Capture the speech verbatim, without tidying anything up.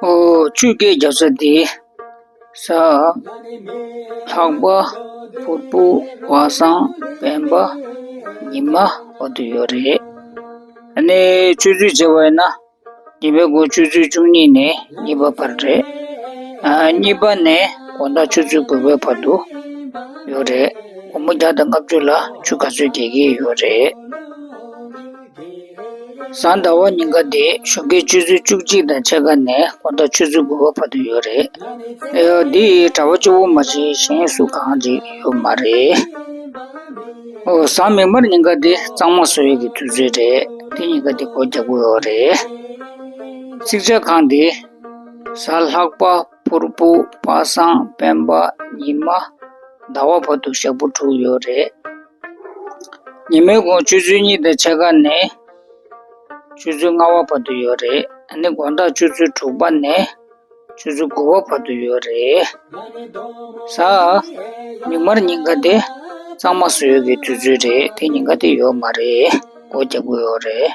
ཨོ། ཆོས་སྐད་རྒྱབ་ས་དེ། ས། ལྷག་པ། ཕུར་བུ། བ་སངས། སྤེན་པ། ཉི་མ་བར་དུ་ཡོད་རེད། ཨ་ནི་ཆུ་ཚོད་བྱས་པ་ཡིན་ན། ཉི་མའི་གུང་ཆུ་ཚོད་བཅུ་གཉིས་ནས་གཉིས་པ་བར་རེད། ཨ། གཉིས་པ་ནས་དགོང་དག་ཆུ་ཚོད་དགུ་པའི་བར་དུ་ཡོད་རེད། དགོང་མོ་བརྒྱ་དང་ལྔ་བཅུ་ལ་ཆུ་ག་ཚོད་རྒྱག་གི་ཡོད་རེད། གཟའ་ཟླ་བ་ཉིན་ཀ་དེ་ཞོགས་ཀའི་ཆུ་ཚོད་བཅུ་གཅིག་དང་ཕྱེད་ཀ་ནས་དགོང་དག་ཆུ་ཚོད་དགུ་པ་བར་དུ་ཡོད་རེད། ཨེ། འདི་གྲྭ་པ་གཅིག་པོ་མ་གཏོགས་གཞན་སུ་གང་ཅིག་ཡོད་མ་རེད། ཨོ། གཟའ་མིག་དམར་ཉིན་ཀ་དེ་གཙང་མ་བཟོ་ཡས་ཀྱི་དུས་ཚོད་རེད། དེ་ཉིན་ཀ་དེ་སྒོ་རྒྱག་གི་ཡོད་རེད། ཚིག་ཇ་ཁང་དེ་གཟའ་ལྷག་པ། ཕུར་བུ། བ་སངས། སྤེན་པ། ཉི་མ། ཟླ་བ་བར་དུ་ཞག་པོ་དྲུག་ཡོད་རེད། ཉི་མའི་གུང་ཆུ་ཚོད་གཉིས་དང་ཕྱེད་ཀ་ནས་ཆུ་ཚོད་ལྔ་པ་བར་དུ་ཡོད་རེད། ཨ་ནི་དགོང་དག་ཆུ་ཚོད་དྲུག་པ་ནས་ཆུ་ཚོད་དགུ་པ་བར་དུ་ཡོད་རེད། གཟའ་མིག་དམར་ཉིན་ཀ་དེ་གཙང་མ་བཟོ་ཡས་ཀྱི་དུས་ཚོད་རེད། དེ་ཉིན་ཀ་དེ་ཡོད་མ་རེད། སྒོ་རྒྱག་གི་ཡོད་རེད།